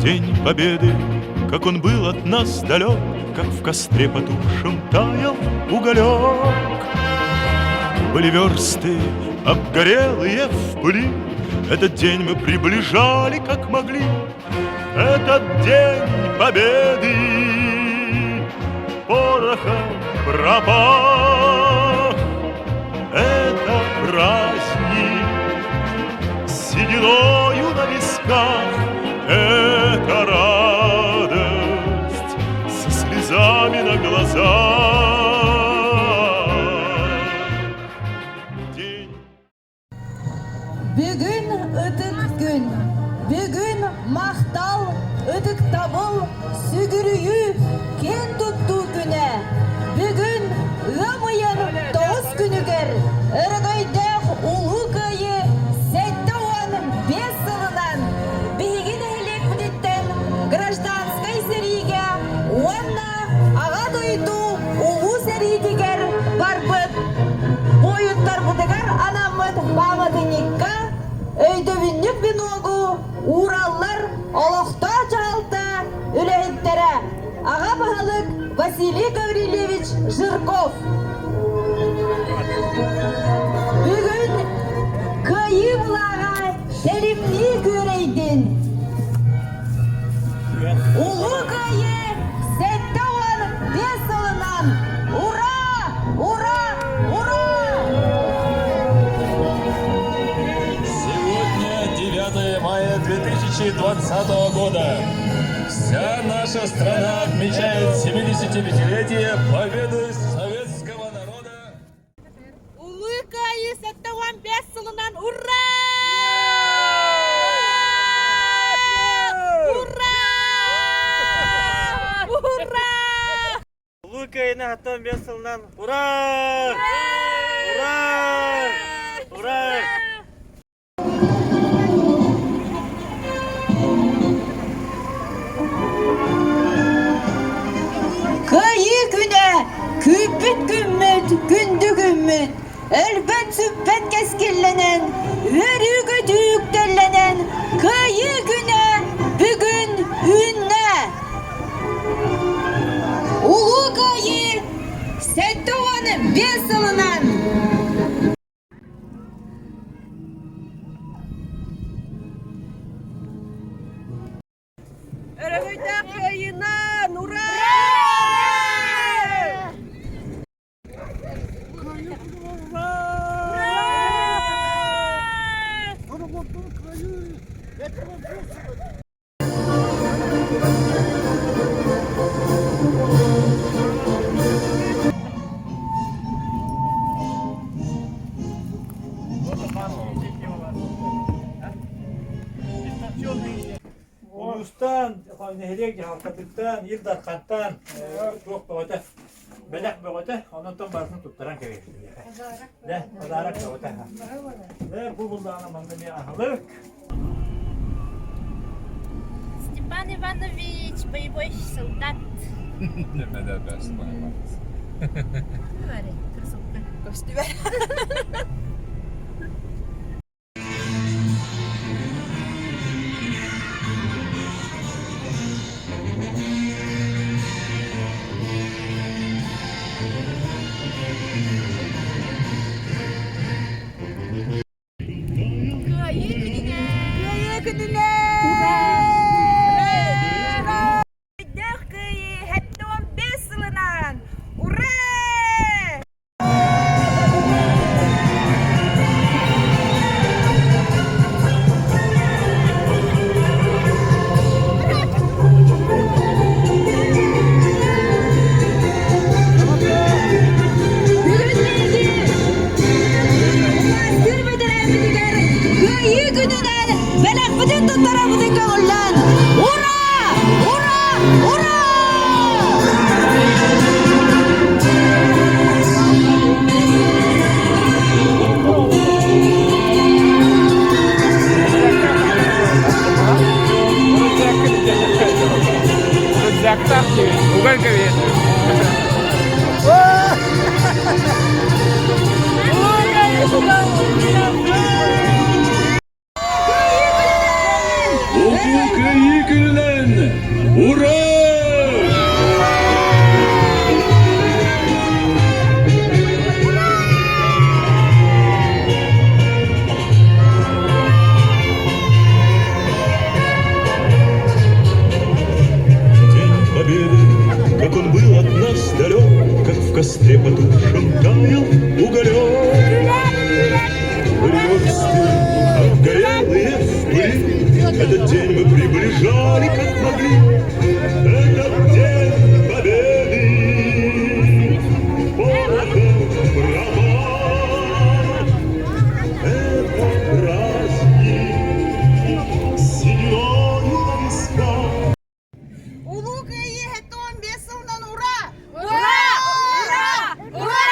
День Победы, как он был от нас далек, Как в костре потухшем таял уголек. Были версты, обгорелые в пыли, Этот день мы приближали, как могли. Этот день Победы порохом пропах. Это праздник с сединою на висках, Это радость со слезами на глазах. День Бүгүн ытык күн, бүгүн махтал, ытыктабыл, сүгүрүйүү, киэн туттуу күнэ. Бүгүн ыам ыйын тоҕус күнүгэр Өрөгөйдөөх Улуу Кыайыы 75 сылынан биһиги нэһилиэкпититтэн гражданскай сэриигэ уонна Аҕа дойду Улуу сэриитигэр барбыт буойуттарбытыгар анаммыт пааматынньыкка өйдөбүнньүк веногу уураллар олохтоох дьаһалта үлэһиттэрэ аҕа баһылык Василий Гаврильевич Жирков. Бүгүн Кыайыы былааҕа тэлимнии күөрэйдин! Улуу Кыайыы 75 сылынан Ура! Ура! Ура! Сегодня 9 мая 2020 года. Вся наша страна отмечает 75-летие победы советского народа. Улуу Кыайыы 75 сылынан ура! Ура! Ура! Улуу Кыайыыны 75 сылынан ура! Ура! Ура! Кыайыы күнэ күүппүт күммүт, күндү күммүт, өлбөт-сүппэт кэскиллэнэн, үөрүү-көтүү үктэллэнэн, Кыайыы күнэ бүгүн үүннэ! Улуу Кыайыы 75 сылынан! Өрөгөйдөөх кыайыынан! Ура! Улуустан, нэһилиэк дьаһалтатыттан, Ил Дархантан туох бөҕөтө, бэлэх бөҕөтө, онон барытын туттаран кэбиһэллэр. Дэ, подарок бөҕөтө. Дэ, бу буллаҕына манна эмиэ аһылык. Степан Иванович боевой солдат. Көстүбэр. Кыайыы күнүнэн! Кыайыы күнүнэн! Ура! Өйдөөх кыайыы 75 сылынан! Ура! Бүгүн биһиги Убаастыыр бэтэрээммитигэр Кыайыы күнүнэн бэлэхпитин туттарабытын көҕүллээн Ура! Ура! Ура! Угар кэбиһэр. Улуу Кыайыы күнүнэн! Ура! День Победы, как он был от нас далек, Как в костре потухшем таял уголек. Были версты, обгорелые в пыли, Этот день мы приближали, как могли. Этот день Победы порохом пропах. Это праздник сединою на висках. Улуу Кыайыы 75 сылынан ура! Ура! Ура! Ура!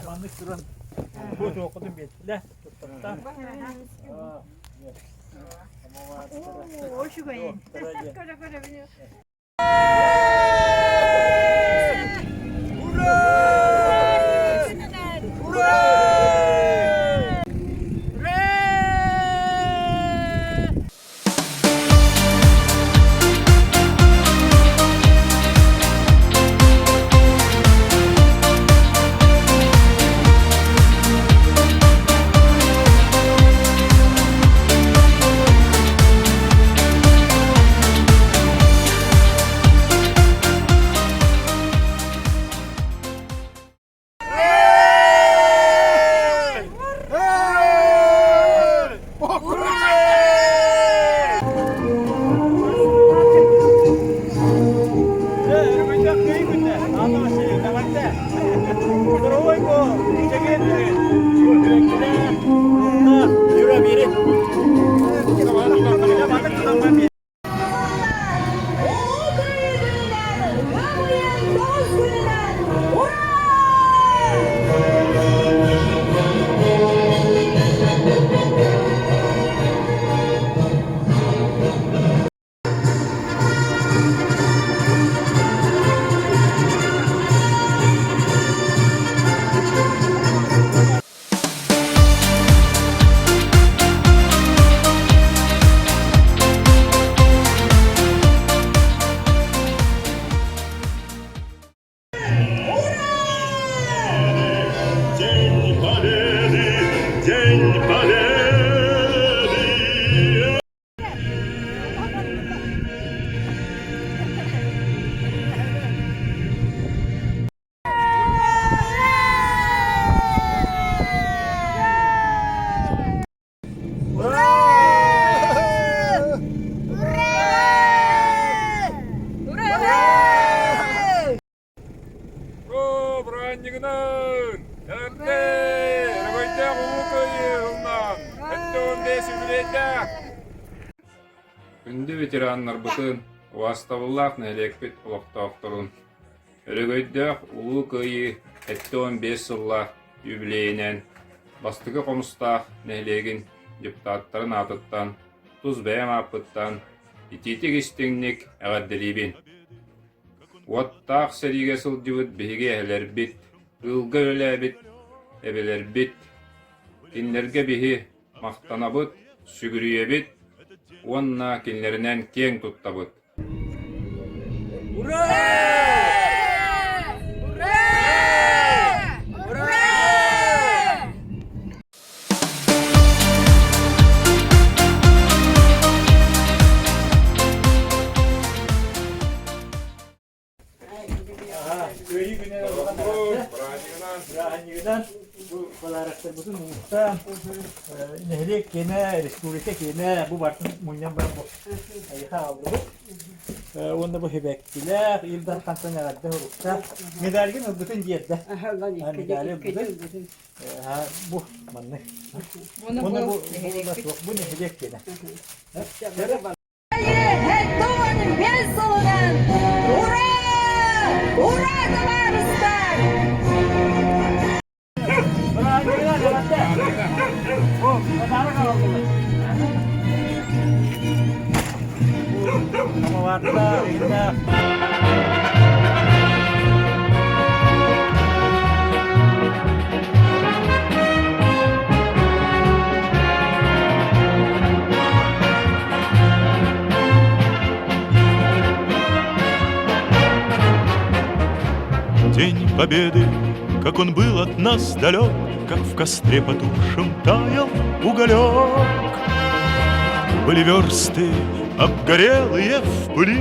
Маннык туран бу туохутун биэттилэ туттартан. Оо, үчүгэй. Улуу Кыайыы күнүнэн, ыам ыйын тоҕус күнүнэн! Ура! День Победы, День Победы! О, бырааһынньыгынан! Эҕэрдэ! Өрөгөйдөөх Улуу Кыайыы ылынан! 75 үбүлүөйдээх! Күндү ветераннарбытын, убаастабыллаах нэһилиэкпит олохтоохторун, Өрөгөйдөөх Улуу Кыайыы 75 сыллаах юбилейинэн Бастакы Хомустаах нэһилиэгин депутаттарын аатыттан, тус бэйэм ааппыттан итиитик-истиҥник эҕэрдэлиибин! Уоттаах сэриигэ сылдьыбыт биһиги эһэлэрбит, ыалга үлэлээбит эбэлэрбит, кинилэргэ биһи махтанабыт, сүгүрүйэбит уонна кинилэринэн киэҥ туттабыт. Ура! Ура! Ура! Кыайыы күнэ бырааһынньыгынан бу подарок. Бэлэхтэрбитин улуустан, нэһилиэк киэнэ, республика киэнэ бу барытын мунньан баран бу эйиэхэ аҕаллыбыт. Уонна бу сибэккилээх, Ил Дархантан эҕэрдэ суруктаах. Медальгын ылбытын диэрдэ. Медали ылбытын. Бу маннык. Уонна бу бу нэһилиэк киэнэ. Сылынан! Ура! Ура, табаарыстар! День Победы, как он был от нас далек, Как в костре потухшем таял уголек. Были версты, обгорелые в пыли,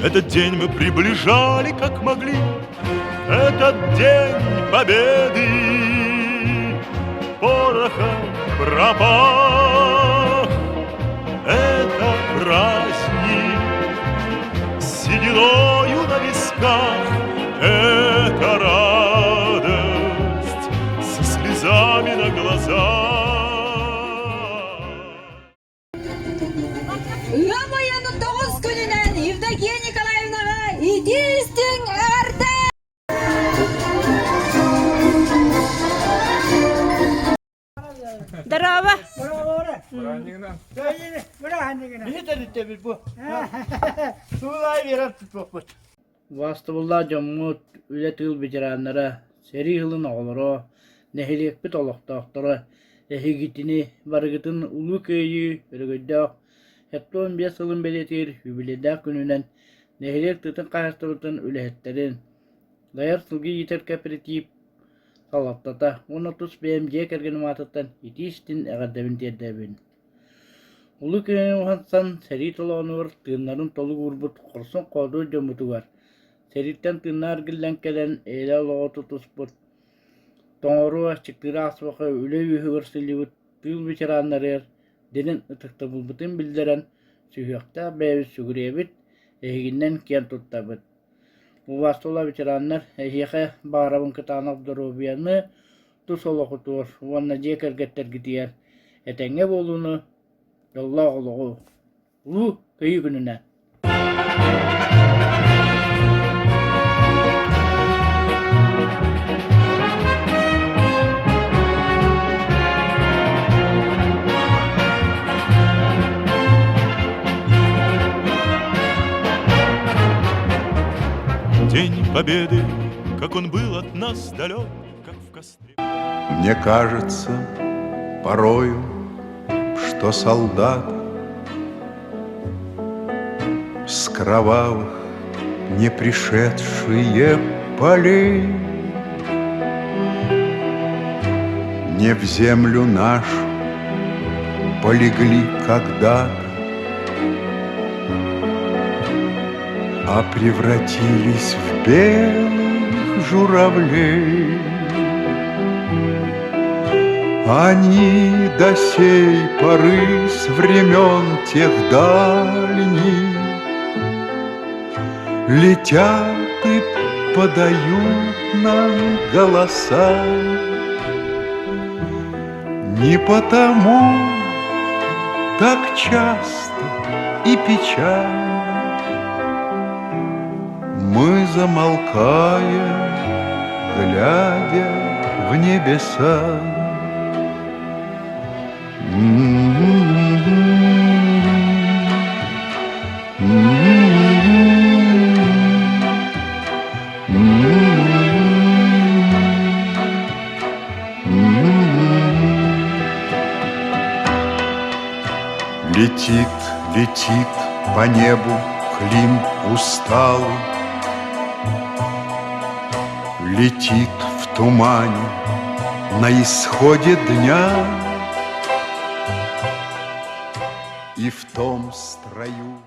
Этот день мы приближали, как могли. Этот день Победы порохом пропах. Это праздник с сединою на висках, Это радость со слезами на глазах. Ыам ыйын тоҕус күнүнэн Евдокия Николаевнаҕа итии-истиҥ эҕэрдэ! Здорово! Убаастабыллаах дьоммут, үлэ-тыыл ветераннара, сэрии сылын оҕолоро, нэһилиэкпит олохтоохторо, эһигитини барыгытын Улуу Кыайыы өрөгөйдөөх 75 сылын бэлиэтиир юбилейдаах күнүнэн нэһилиэк тыатын хаһаайыстыбатын үлэһиттэрин, Дайар сылгы иитэр кэпэрэтиип салалтата уонна тус бэйэм дьиэ кэргэним аатыттан итии-истиҥ эҕэрдэбин тиэрдэбин. Улуу Кыайыы уһансан сэрии толоонугар тыыннарын толук уурбут хорсун-хоодуот дьоммутугар, сэрииттэн тыыннаах эргиллэн кэлэн эйэлээх олоҕу тутуспут, тоҥоруо, аччыктыыра аахсыбакка үлэ үөһүгэр сылдьыбыт тыыл ветераннарыгар дириҥ ытыктабылбытын биллэрэн, сүһүөхтээх бэйэбит сүгүрүйэбит, эһигинэн киэн туттабыт. Убаастабыллаах ветераннар, эһиэхэ баҕарабын кытаанах доруобуйаны, тус олоххутугар уонна дьиэ кэргэттэргитигэр этэҥҥэ буолууну, дьоллоох олоҕу! Улуу Кыайыы күнүнэн! День Победы, как он был от нас далек, как в костре. Мне кажется порою, что солдат С кровавых не пришедшие полей Не в землю нашу полегли когда-то, А превратились в белых журавлей. Они до сей поры с времен тех дальних Летят и подают нам голоса. Не потому так часто и печально Мы замолкаем, глядя в небеса. Летит, летит по небу Клим усталый, Летит в тумане на исходе дня, И в том строю.